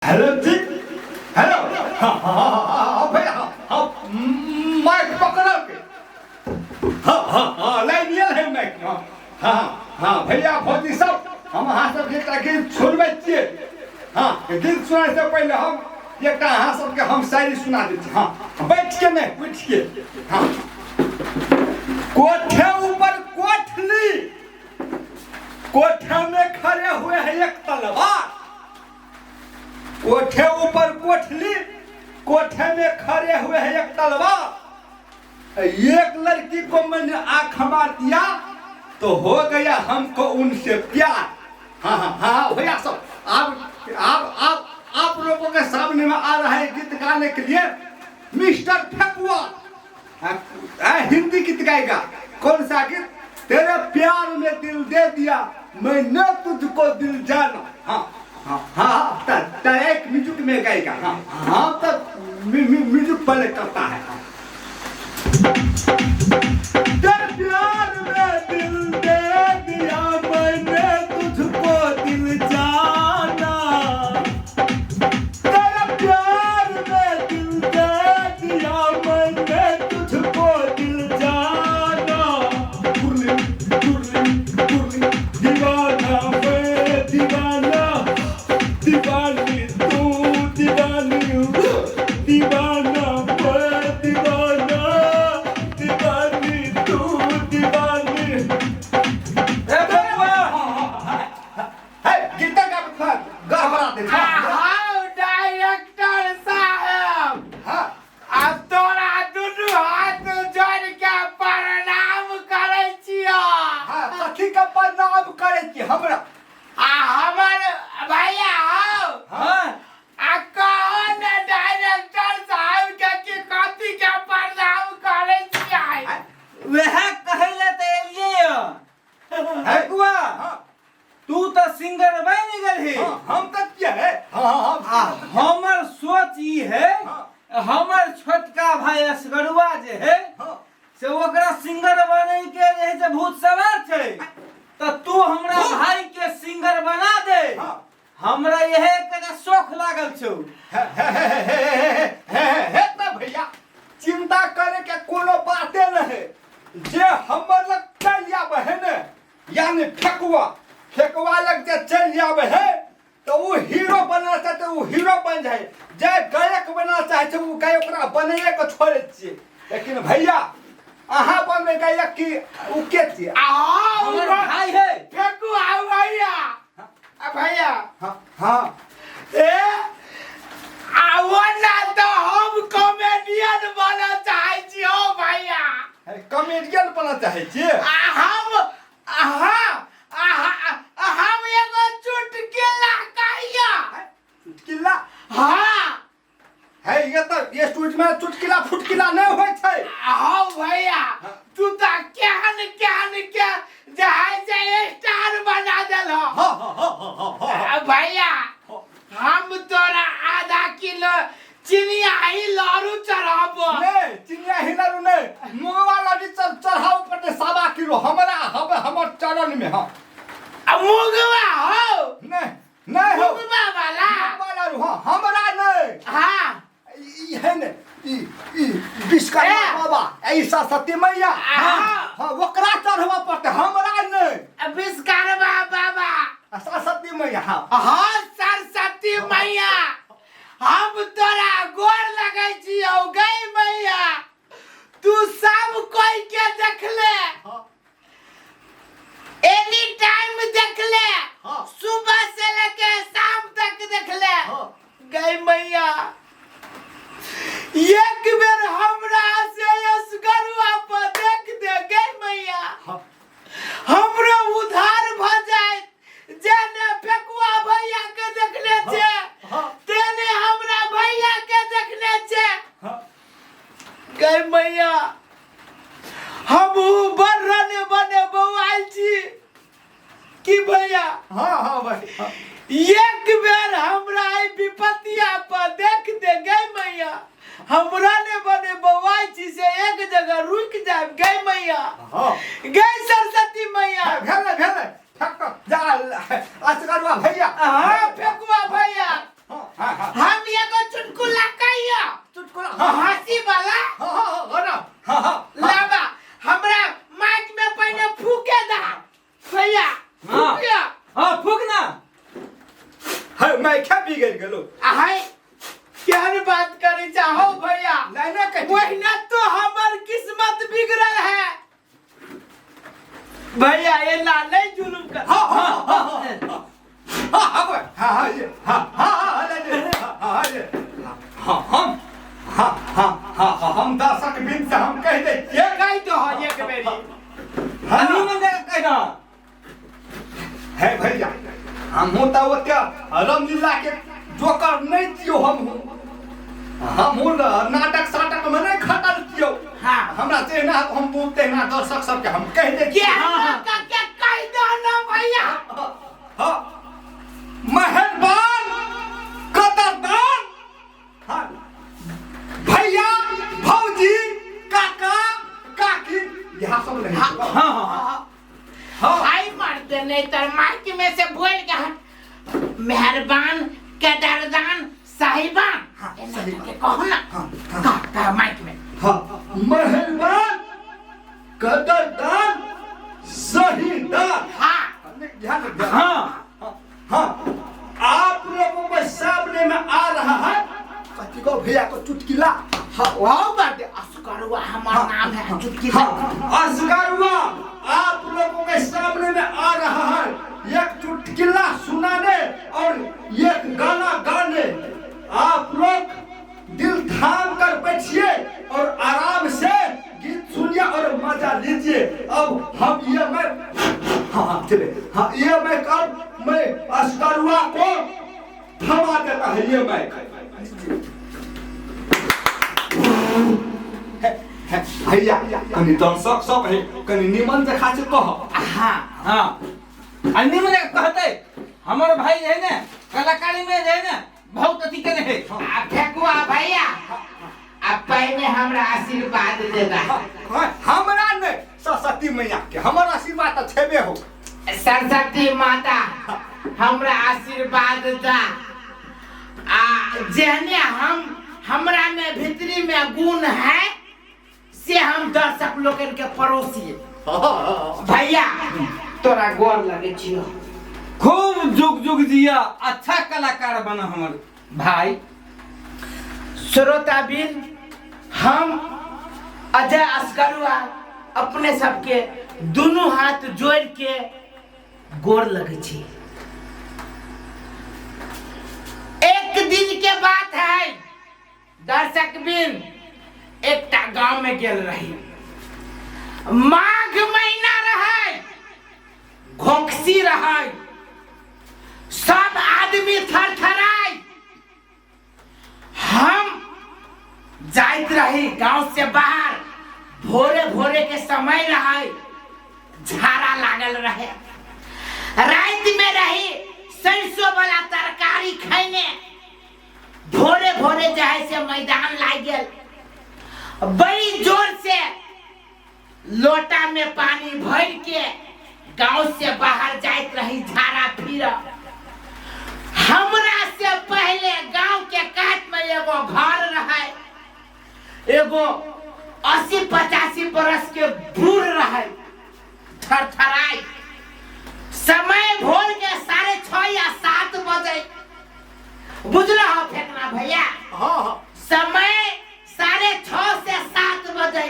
Hello जी, hello. हाँ हाँ हाँ हाँ हाँ भैया, हाँ हाँ, माइक पकड़ के, हाँ हाँ हाँ, लाइन ये है माइक। हाँ हाँ हाँ भैया, भौजी सब, हम अहाँ सबके एकटा गीत सुनबै छियै। हाँ, गीत सुनाय से पहिले हम एकटा अहाँ सबके हम शायरी सुना दै छी। हाँ, बैठ के नहि, उठि के। हाँ, कोठे ऊपर कोठली, कोठे में खड़े हुए है एक तलवार। कोठे ऊपर कोठली, कोठे में खड़े हुए है एक तलवार। एक लड़की को मैंने आंख मार दिया तो हो गया हमको उनसे प्यार। हाँ हाँ हाँ भैया सब, आप आप लोगों के सामने में आ रहा है गीत गाने के लिए मिस्टर फेकुआ। हिंदी गीत गाएगा। कौन सा गीत? तेरे प्यार में दिल दे दिया मैंने तुझको दिल जाना। हाँ हाँ हाँ, एक म्यूजिक में गाएगा। हाँ हाँ, तब म्यूजिक पहले करता है। हाँ। तेरे प्यार में दिल दे दिया मैंने तुझको दिल जाना, तेरे प्यार में दिल दे दिया मैंने तुझको दिल जाना। कुरली कुरली कुरली, दीवाना मैं दीवाना, दीवानी तू दीवानी, दीवाना मैं दीवाना, दीवानी तू दीवानी। ए बबुआ, है गीता का गड़बड़ा दे। हाँ डायरेक्टर साहब, हाँ, आ तोरा दुनू हाथ जोड़ के प्रणाम करै छियौ। हाँ, कथी के प्रणाम करै छी हमरा? आ हमर भैया हौ। हाँ, आ कहो ने डायरेक्टर साहब के कि कथी के प्रणाम करै छियै। वएह कहै लए तऽ एलियै यऽ। हेकुआ, हाँ, तू तऽ सिंगर बनि गेलही। हाँ, हम तऽ किया है, हाँ हाँ। आ हमर सोच ई है, हमर छोटका भाई असगरुआ जे है, से ओकरा सिंगर बनै के जे है से भूत सवार छै, तऽ तू हमरा भाई के सिंगर बना दे। हमरा इहे एकटा शौख लागल छौ। हे हे हे हे हे हे हे, तऽ भैया चिंता करे के कोनो बाते नहीं है। जे हमर लग चलि आबै है ने, यानी फेकुआ, फेकुआ लग जे चलि आबै है तऽ ओ हीरो बनना चाहते ओ हीरो बन जाए, जे गायक बनना चाहे छै ओ गायक ओकरा बनैए के छोड़ै छियै। लेकिन भैया अहाँ बनबै गायक की ओ के छियै? आ हँ, हमर भाई है फेकू। आउ भैया, आ भैया। हाँ हाँ। ए आ ओना तऽ हम कॉमेडियन बनऽ चाहै छी हौ भैया। कॉमेडियन बनऽ चाहै छियै? आ हम हाँ, आ हम एगो चुटकिला कहिया। चुटकिला? हाँ। है ये तऽ ये स्टूडियो में चुटकिला फुटकिला नहि होइ छै। हौ भैया, तू तऽ केहन केहन के जे है से स्टार बना देलहो। हाँ हाँ हाँ हाँ हाँ हाँ। आ भैया, हम तोरा आधा किलो चिनिया ही लारू चढ़ाबो। नहीं, चिनिया ही लारू नहीं, मुंगवा लाडी चढ़ चढ़ाओ पड़ते 1.25 किलो हमरा हम हमर चरण में। हाँ। आ मुंगवा हो? नहीं नहीं हो। मुंगवा वाला, मुंगवा लाडू, हाँ, हमरा नहीं। हाँ। ई है ने ई ई विश्वकर्मा ए! बाबा, ई सरस्वती मैया। हाँ। हाँ, ओकरा चढ़बऽ पड़तै, हमरा नहीं। आ विश्वकर्मा बाबा आ सरस्वती मैया, हाँ। हाँ, सरस्वती मैया, हम तोरा गोर लगै छी हौ गई मैया, तू सब कोई के देखले, हाँ। एनी टाइम देखले, हाँ। सुबह से लेके शाम तक देखले। हाँ। गई मैया, एक बेर हमरा से असगरुआ पर देख दे गई मैया। हाँ। हमरो उधार भ जाए। जेने फेकुआ भैया के देखने छे, हाँ। तेने हमरा भैया के देखने छे। हाँ। गई मैया, हमहू बर्रने बने बौआल छी की भैया? हाँ हाँ भाई, हाँ। एक बेर हमरा एहि विपत्तिया पर देख दे गई मैया, हमरा ने बने बौआइ छी से एक जगह रुकि जायब गई मैया। हाँ। गई सरस्वती मैया। भेलै भेलै, फेक जा असगरुआ भैया। हाँ, फेकुआ भैया। हाँ हाँ। हम एगो चुटकुला कहियो। चुटकुला, हाँ। हंसी वाला। हाँ हाँ हाँ ना, हाँ हाँ। लाबा, हमरा माइक में पहले फूके दा भैया। हाँ। फूकिया। हाँ, फूक ना। है मैं क्या बिगड़ गेलो? हाय, केहन बात करे चाहो भैया? नहीं ना कह। वही तो हमर किस्मत बिगड़ल है भैया, ये ना नहीं जुलुम कर। हाँ हाँ हाँ हाँ हाँ हाँ हाँ हाँ ये हाँ हाँ हाँ हाँ ये हाँ हाँ ये हाँ हम हाँ हाँ हाँ हाँ हम दर्शक बिन से हम कह दे छियै। कह दो हो एक बेरी। हाँ। निमन जगह कह दो। है भैया, हमहूँ तऽ ओते रामलीला के जोकर नहीं छियौ। हमहूँ नाटक साटक में नहीं खटल छियौ। हाँ। हमरा तेना हम तहिना दर्शक सबके हम कह दै के छियै। हमरा का के कह दो ना भैया। हाँ, मेहरबान कदरदान, हाँ, भैया भौजी काका काकी यहाँ सब नहीं। हाँ। हाँ हाँ हाँ। हाय मर्द, नहीं तर माइक में से बोल के हट। मेहरबान कदरदान साहिबान। हाँ, एना साहिबान। करके कहो ना। हाँ, हाँ। कह कह माइक में। हाँ, मेहरबान कदरदान सहीदान। हाँ। ध्यान रख, ध्यान। हाँ। हाँ, आप लोगों के सामने में आ रहा है कथी को भैया को चुटकिला। हाँ, वाह बात असकरुआ हमारा नाम है चुटकी। हाँ, असगरुआ आप लोगों के सामने में आ रहा है एक चुटकिला सुनाने और एक गाना गाने। आप लोग दिल थाम कर बैठिए और आराम से गीत सुनिए और मजा लीजिए। अब हम ये मैं हाँ हाँ चले हाँ ये मैं कब मैं असगरुआ को थमा देता है ये मैं। भैया, कनी दर्शक सब है, कनी निमन से खातिर कह। हाँ। हाँ, आ निमन जगह कहते हमर भाई जे है ने कलाकारी में जे है ने बहुत अथी केने है। आ फेकुआ भैया, आ पहले हमरा आशीर्वाद दे दा। हाँ, हमरा नहीं, सरस्वती मैया के हमर आशीर्वाद तऽ छेबे हो। सरस्वती माता हमरा आशीर्वाद दा, आ जेहने हम हमरा में भीतरी में गुण है से हम दर्शक लोगन के परोसी। भैया, तोरा गोर लगे छियो। खूब जुग जुग जिया, अच्छा कलाकार बना हमर भाई। श्रोताबीन, हम अजय असगरुआ अपने सबके दोनों हाथ जोड़ के गोर लगे छी। एक दिन के बात है दर्शक बिन, एकटा गांव में गेल रही। माघ महीना रहे, घोकसी रहे, सब आदमी थरथराई। हम जाइत रही गांव से बाहर, भोरे भोरे के समय रहे, झाड़ा लागल रहे। रात में रही सरसों वाला तरकारी खैने, भोरे भोरे जाए से मैदान लाग गेल। बड़ी जोर से लोटा में पानी भर के गांव से बाहर जाइत रही झाड़ा फिर। हमरा से पहले गांव के कात में एगो घर रहे, एगो 80-85 बरस के बूढ़ रहे, थरथराई। समय भोर के 6:30 या 7 बजे, बुझल हो फेंकना भैया? हाँ हाँ। समय 6:30 से 7 बजे,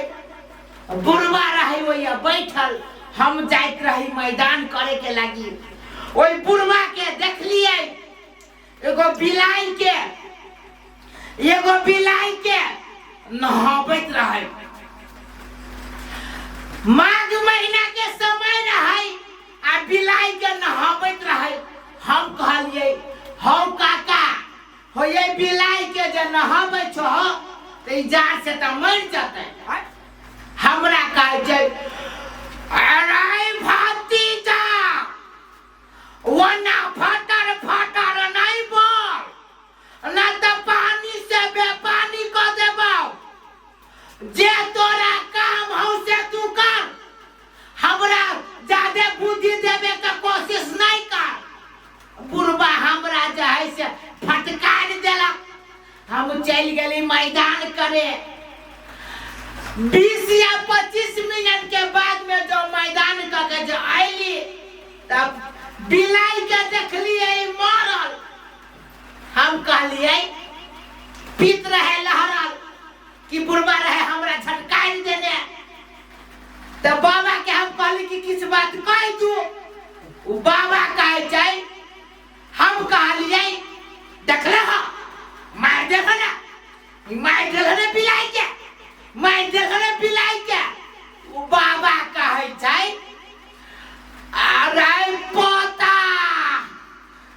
बुढ़वा रहे वही बैठल। हम जाइत रही मैदान करे के लागी, ओहि बुढ़वा के देखलिए एगो बिलाई के नहाबैत रहे। माघ महीना के समय रहे आ बिलाई के नहाबैत रहे। हम कहलिए, हौ काका, हो ये बिलाई के जे नहाबै छो तऽ ई जाड़ से तऽ मरि जेतै। हमरा कहै छै, अरे भतीजा, ओना फटर फटर नहीं बोल, ना तऽ पानी से बेपानी कऽ देबौ। जे तोरा काम हौ से तू कर, हमरा ज्यादे बुद्धि देबे के कोशिश नहीं कर। बुढ़बा हमरा जे है से फटकार देला। हम चलि गेली मैदान करे। 20 या 25 मिनट के बाद में जो मैदान कऽ के जो अयली तब बिलाइ के देखलियै मरल। हम कहलियै पीत रहे लहरल कि बुढ़बा रहे हमरा झटकारि देने। तऽ बाबा के हम कहली कि किछु बात कहि दू। ओ बाबा कहै छै, हम कहलियै देखले ह मारि देलह ने, मारि देलह ने बिलाइ के, मारि देलह ने बिलाइ के। ओ बाबा कहै छै, अरे पोता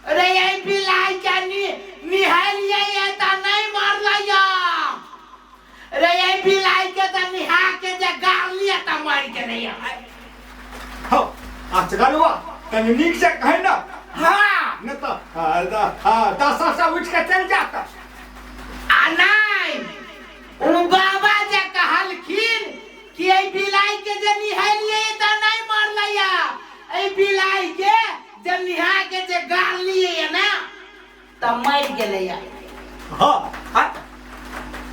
रे, एहि बिलाइ के निहालियै तऽ नहि मरलै रे, एहि बिलाइ के तऽ निहा के जे गाड़लियै तऽ मरि गेलै। हौ असगरवा तनी नीक से कहे ना। हाँ। न तऽ दशा से उठ के चलि जाता। आ नहि, ओ बाबा जे कहलखिन कि एहि बिलाइ के जे निहेलियै तऽ नहि मरलै, एहि बिलाइ के जे निहा के जे गाड़लियै ना तऽ मरि गेलै। हाँ,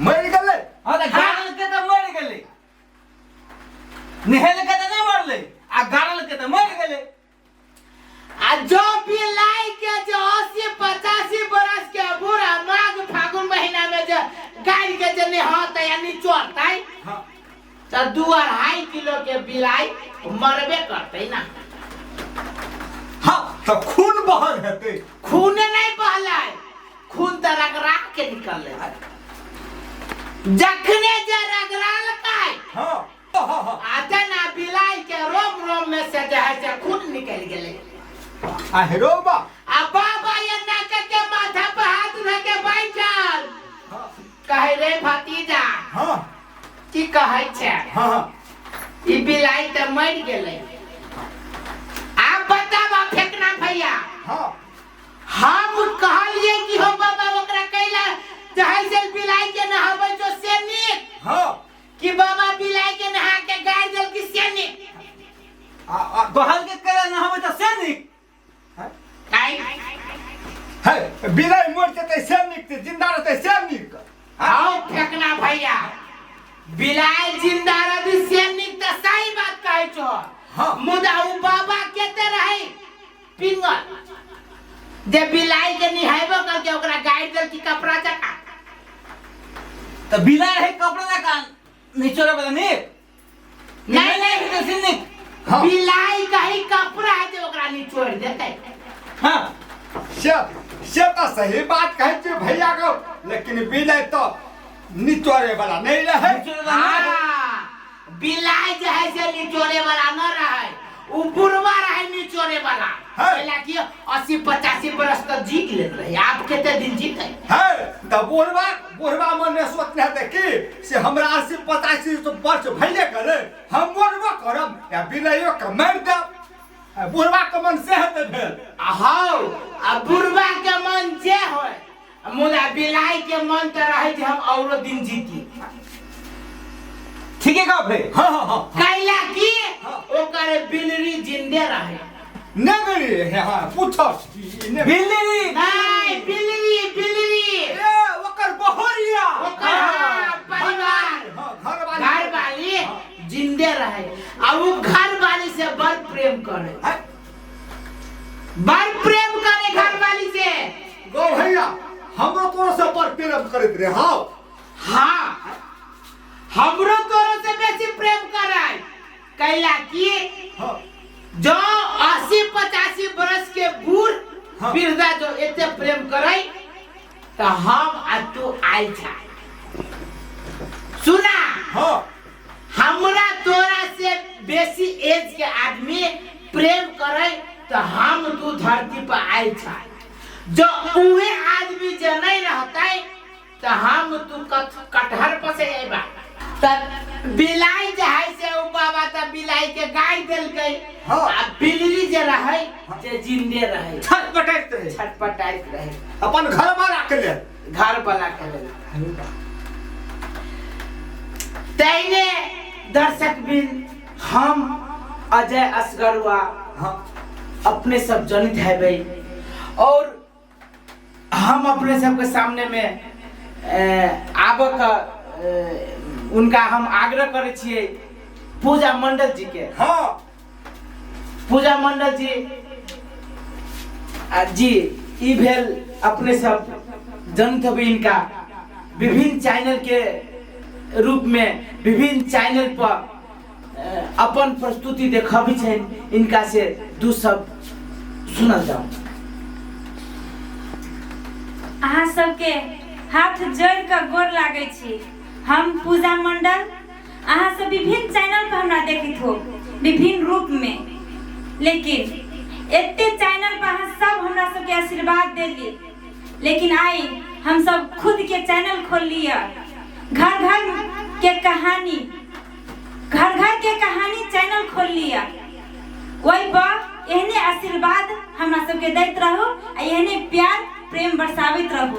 मरि गेलै। हाँ तऽ गाड़ल के तऽ मरि गेलै, निहेल के तऽ नहि मरलै आ गाड़ल के तऽ मरि गेलै। आ जो बिलाइ के जो 80-85 बरस के बूढ़ा माघ फागुन महीना में जो गाड़ी के जे निहतै या निचोड़तै तऽ 2-2.5 किलो के बिलाइ मरबे करतै ना। हाँ तऽ खून बहल हेतै। खून नहि बहलै, खून तऽ रगड़ा के निकललै। जखने जे रगड़लकै हाँ हाँ हाँ आ तेना बिलाइ के रोम रोम में से जे है से खून निकलि गेलै। आ हेरो बा आ बाबा एना के के माथा पर हाथ धऽ के बैठल कहै, रे भतीजा, की कहै छै? हाँ। ई बिलाइ तऽ मरि गेलै। आब बताब फेकना भैया। हाँ। हम कहलियै कि हो बाबा, ओकरा कैला जे है से बिलाइ के नहाबै छौ से नीक, कि बाबा बिलाइ के नहा के गाड़ि देलकी से नीक? आ आ कहल के कैला नहाबै तऽ से नीक। आइ है बिलाइ मरि जेतै से नीक, जिंदा रहतै से नीक। आओ फेकना भैया, बिलाइ जिंदा रहती से नीक तऽ सही बात कहै छो। हाँ। मुदा उ बाबा केते रहै पिंगल जे बिलाइ के निहायबो करके ओकरा गाड़ि देलकी कपड़ा जकाँ। तऽ बिलाइ रहै कपड़ा जकाँ निचोड़े वाला नीक। नहीं नहीं नहीं से नीक। हाँ। बिलाइ कही कपड़ा है जे ओकरा निचोड़ देतै। हाँ से तऽ सही बात कहै छियै भैया गो, लेकिन बिलाइ तऽ निचोड़े वाला नहीं रहे। निचोड़े वाला नहीं रहे। हाँ, बिलाइ जे है से निचोड़े वाला न रहे, उ बुढ़वा रहे निचोड़े वाला। है। कैला कि 80-85 बरस तक जी गेल रहे, आब कते दिन जीते है तऽ बुढ़वा बुढ़वा मन सोचने हेतै कि से हमरा 80-85 वर्ष भइए गेलै, हम मरबो करब या बिलाइयो के मारि देब। आ बुढ़वा के मन से हेतै भेल। हौ, आ बुढ़वा के मन जे होय, मुदा बिलाइ के मन तऽ रहे जे हम औरो दिन जीती। ठीके गप है। हाँ हाँ हाँ कैला कि हाँ। ओकर बिलरी जिंदे रहे। नहि है, हाँ पूछो बिल्ली नहीं, बिलरी बिलरी ए ओकर बहरिया ओकर हाँ, परिवार हाँ घरवाली घरवाली जिंदे रहे आ उ घरवाली से बड़ प्रेम करे, है बड़ प्रेम करे घरवाली से। गो भैया, हमरो तोरो से बड़ प्रेम करैत रहे। हाँ हाँ, हमरो तोरो से बेसी प्रेम करे। कैला कि हाँ जो 80-85 बरस के बूढ़ हाँ। वृद्धा जो एते प्रेम करे तो हम आ तू आयल छा। सुना, हाँ हमरा तोरा से बेसी एज के आदमी प्रेम करे तो हम तू धरती पर आयल छा। जो उहे आदमी जे नहीं रहते तो हम तू कटहर पर से अयबा। त बिलाइ जे है से उ बाबा त बिलाइ के गाड़ि देलकै। हाँ। आ बिल्ली जे रहै जे जिंदे रहै, छटपटाइत रहे, छटपटाइत रहे अपन घर वाला के लेल, घर वाला के लेल। तैने दर्शक बिन हम अजय असगरुआ हाँ अपने सब जनित हैबै और हम अपने सबके सामने में आबऽ उनका हम आग्रह करै छियै पूजा मंडल जी के। हाँ। पूजा मंडल जी आ जी ई भेल अपने सब जनत हेबै इनका विभिन्न चैनल के रूप में विभिन्न चैनल पर अपन प्रस्तुति देखबै छनि। इनका से दू शब्द सुनल जाओ। अहाँ सबके हाथ जोड़ कऽ गोर लागै छी। हम पूजा मंडल, अहाँ सब विभिन्न चैनल पर हमरा देखैत हो विभिन्न रूप में, लेकिन एते चैनल पर अहाँ सब हमरा सबके आशीर्वाद देली, लेकिन आइ हम सब खुद के चैनल खोल लिया घर घर के कहानी, घर घर के कहानी चैनल खोल लिया। ओहि पर एहने आशीर्वाद हमरा सबके दैत रहू आ एहने प्यार प्रेम बरसाबैत रहू।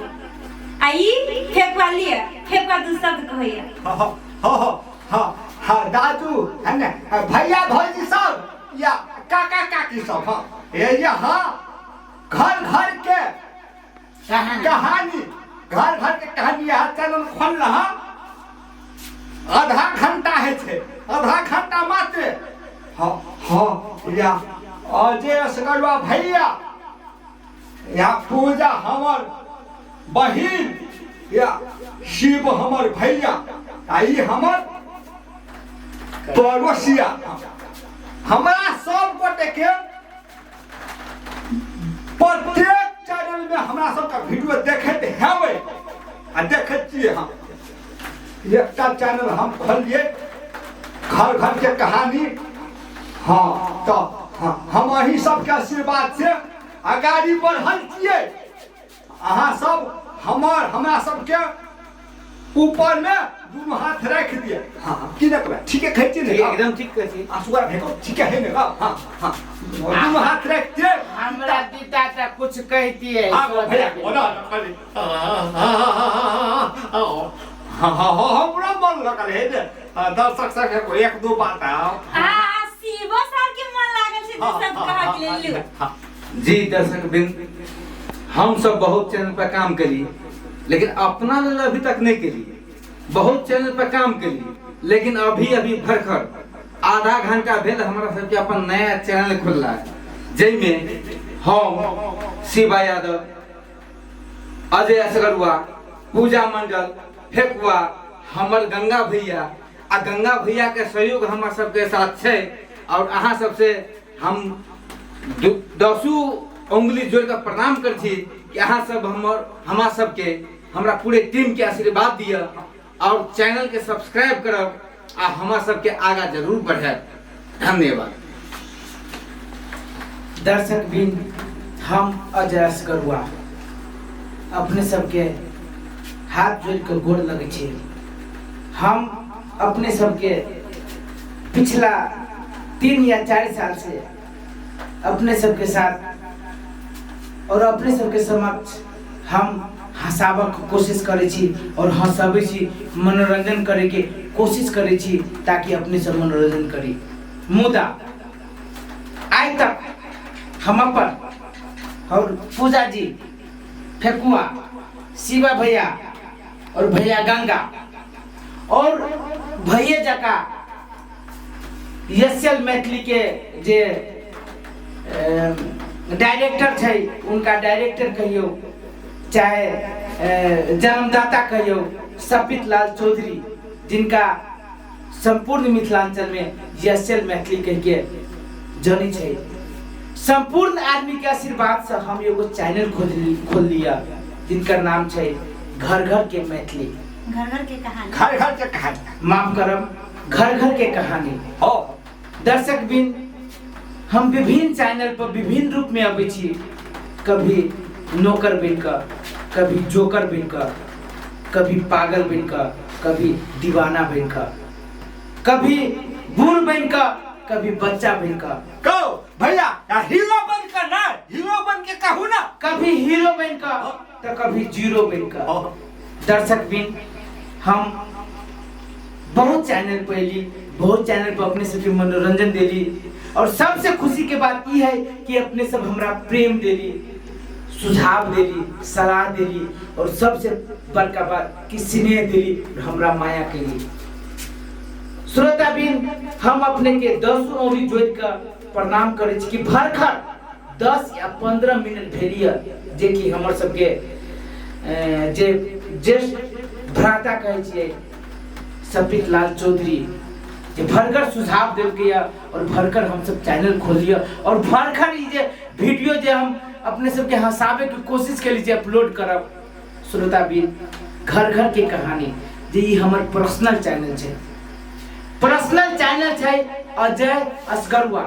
आ ई फेकुआ लिअ, फेकुआ दू शब्द कहैया। हाँ, हाँ, हाँ, हाँ, दादू है ने, भैया भौजी सब या काका काकी सब, हाँ, ये ये हाँ, घर घर के कहानी, घर घर के कहानी यहाँ चैनल खोल रहा आधा घंटा है छे, आधा घंटा मात्र। हाँ, हाँ, या अजय असगरवा भैया या पूजा हमर बहिन या शिव हमर भैया आ ई हमर पड़ोसिया, हमरा सब गोटे के प्रत्येक चैनल में हमरा सबके वीडियो देखैत हेबै आ देखैत छियै हम। एकटा चैनल हम खोलिए घर घर के कहानी। हाँ, तो हाँ, हम अही सबके आशीर्वाद से अगाड़ी बढ़ल छियै। अहाँ सब हमरा सबके ऊपर में दुनू हाथ रख दिए। हाँ, हाँ, की नहीं कहबै? ठीके कहै छियै ने? एकदम ठीक कहै छी। आसुआ भेको ठीके है ने? हाँ, हाँ, हाँ। दुनू हाथ रख दिए। हमरा दीदा त कुछ कहतिए। हाँ, भैया, बोला, बोला। हाँ, हाँ, हाँ, हमरा मन लगल है जे दर्शक सब एक दू बात आओ। आ शिवो सर के मन लागल छै दू शब्द कहऽ के लेल। लिउ। हाँ। जी दर्शक बिंद, हम सब बहुत चैनल पर काम करी, लेकिन अपना लेल अभी तक नहीं करी। बहुत चैनल पर काम करी, लेकिन अभी अभी भरखर आधा घंटा भेल हमरा सबके अपन नया चैनल खोलला, जाहिमे हम शिवा यादव, अजय असगरुआ, पूजा मंडल, फेकुआ, हमर गंगा भैया आ गंगा भैया के सहयोग हमर सबके साथ छै। और अहाँ सबसे हम दसू उंगली जोड़ के प्रणाम कर छी कि अहाँ सब हमरा सबके, हमरा पूरे टीम के आशीर्वाद दिअ और चैनल के सब्सक्राइब करब आ हमरा सबके आगा जरूर बढ़ायब। धन्यवाद। दर्शक बिन, हम अजय असगरुआ अपने सबके हाथ जोड़ के गोर लगै छी। हम अपने सबके पिछला 3 या 4 साल से अपने सबके साथ और अपने सबके समक्ष हम हंसाबऽ के कोशिश करै छी और हंसबै छी, मनोरंजन करे के कोशिश करै छी ताकि अपने सब मनोरंजन करी। मुदा आइ तक हम अपन और पूजा जी, फेकुआ, शिवा भैया और भैया गंगा और भैया जका एस एल मैथिली के जे डायरेक्टर छै, उनका डायरेक्टर कहियौ चाहे जन्मदाता कहियौ, सपित लाल चौधरी, जिनका संपूर्ण मिथिलांचल में एस एल मैथिली कह के जनै छै, संपूर्ण आदमी के आशीर्वाद से हम एगो चैनल खोल लिया जिनकर नाम छै घर घर के मैथिली, घर घर के कहानी, घर घर के कहानी, माफ करब, घर घर के कहानी। हो दर्शक बिन, हम विभिन्न चैनल पर विभिन्न रूप में अबै छी, कभी नौकर बन कऽ, कभी जोकर बन कऽ, कभी पागल बन कऽ, कभी दीवाना बन कऽ, कभी बूढ़ बन कऽ, कभी बच्चा बन कऽ। कहो भैया, हीरो बन कऽ ना, हीरो बन के कहू ना, कभी हीरो बन कऽ तो कभी जीरो बन कऽ। दर्शक बिन, हम बहुत चैनल पर एली, बहुत चैनल पर अपने सबके मनोरंजन देली और सबसे खुशी के बात ई है कि अपने सब हमरा प्रेम देली, सुझाव देली, सलाह देली और सबसे बड़का बात कि स्नेह देली और हमरा माया केली। श्रोताबिन, हम अपने के 10 औरी जोड़ के प्रणाम करै छी कि भरखर 10 या 15 मिनट भेलिय जे कि हमर सबके जे ज्येष्ठ भ्राता कहै छियै सपित लाल चौधरी जे भरकर सुझाव देलकै यऽ और भरकर हम सब चैनल खोलिए और भरकर ई जे वीडियो जे हम अपने सबके हंसाबे के कोशिश केली जे अपलोड करब। श्रोताबिन, घर घर के कहानी जे ई हमर पर्सनल चैनल छै, पर्सनल चैनल छै अजय असगरुआ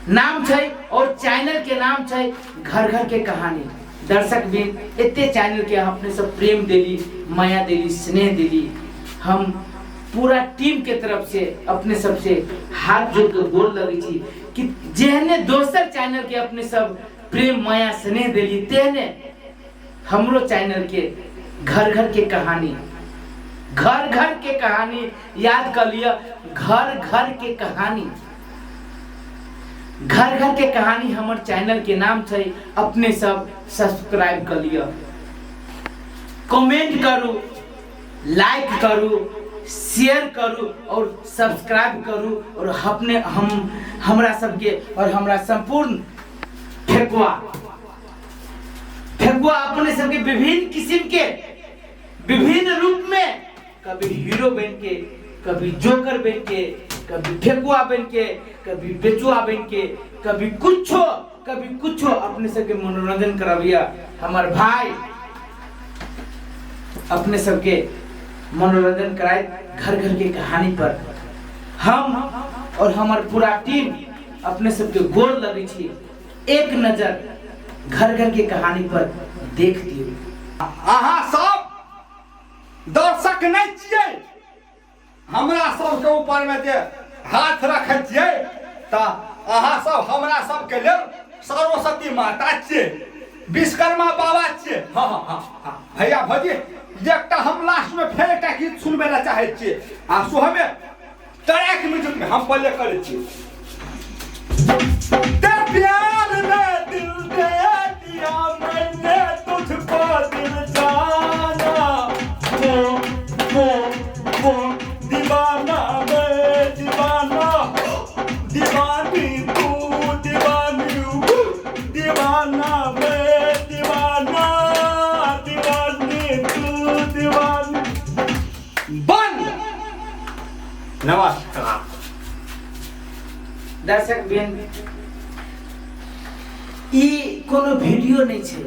नाम छै और चैनल के नाम छै घर घर के कहानी। दर्शक बिन, एते चैनल के अपने सब प्रेम देली, माया देली, स्नेह देली, हम पूरा टीम के तरफ से अपने सबसे हाथ जोड़ के गोर लगे छी कि जेहने दोसर चैनल के अपने सब प्रेम माया स्नेह देली तेहने हमरो चैनल के घर घर के कहानी, घर घर के कहानी याद कर लिया, घर घर के कहानी, घर घर के कहानी हमर चैनल के नाम छै। अपने सब सब्सक्राइब कर लिया, कमेंट करू, लाइक करू, शेयर करू और सब्सक्राइब करू और अपने हम हमरा सबके और हमरा संपूर्ण फेकुआ फेकुआ अपने सबके विभिन्न किस्म के विभिन्न रूप में कभी हीरो बन के, कभी जोकर बन के, कभी फेकुआ बन के, कभी बेचुआ बन के, कभी कुछो कभी कुछो अपने सबके मनोरंजन करबिया हमार भाई अपने सबके मनोरंजन कराए घर घर के कहानी पर हम और हमार पूरा टीम अपने सबके गोर लगे छी। एक नजर घर घर के कहानी पर देख दियो। अहाँ सब दर्शक नहीं छियै, हमरा सबके ऊपर में जे हाथ रखै छियै तऽ अहाँ सब हमरा सबके लेल सरस्वती माता छियै, विश्वकर्मा बाबा छियै। हाँ हाँ हाँ हाँ भैया भौजी, एकटा हम लास्ट में फेर एकटा गीत सुनबै लए चाहै छियै आ सोहमे ट्रैक म्यूजिक में हम पहिले करै छियै। तेरे प्यार में दिल दे दिया मैंने तुझको दिल जाना, वो वो वो दीवाना मैं दीवाना, दीवानी तू दीवानी, दीवाना मैं दीवाना, दीवानी तू दीवानी। बंद। नमस्कार दर्शक बिन, ई कोनो वीडियो नहीं छै,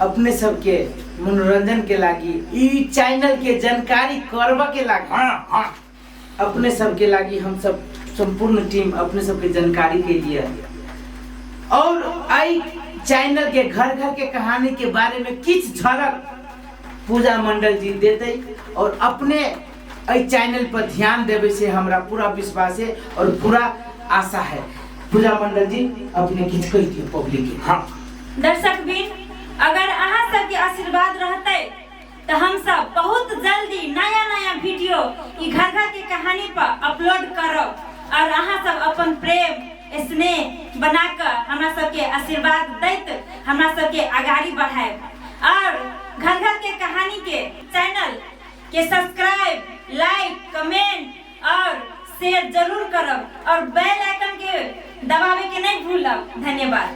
अपने सबके मनोरंजन के लागी ई चैनल के जानकारी करबा के लागी। हाँ, हाँ। अपने सबके लागी हम सब संपूर्ण टीम अपने सबके जानकारी के लिए और आई चैनल के घर घर के कहानी के बारे में किछ झलक पूजा मंडल जी देते और अपने एहि चैनल पर ध्यान देवे से हमरा पूरा विश्वास है और पूरा आशा है। पूजा मंडल जी अपने किछ कहि दियौ पब्लिक के। हाँ। दर्शक बिन, अगर अहाँ सबके आशीर्वाद रहते तो हम सब बहुत जल्दी नया नया वीडियो ई घर घर के कहानी पर अपलोड करब और अहाँ सब अपन प्रेम स्नेह बना कऽ हमरा सबके आशीर्वाद दैत हमरा सबके अगाड़ी बढ़ायब और घर घर के कहानी के चैनल के सब्सक्राइब, लाइक, कमेंट और शेयर जरूर करब और बेल आइकन के दबावे के नहीं भूलब। धन्यवाद।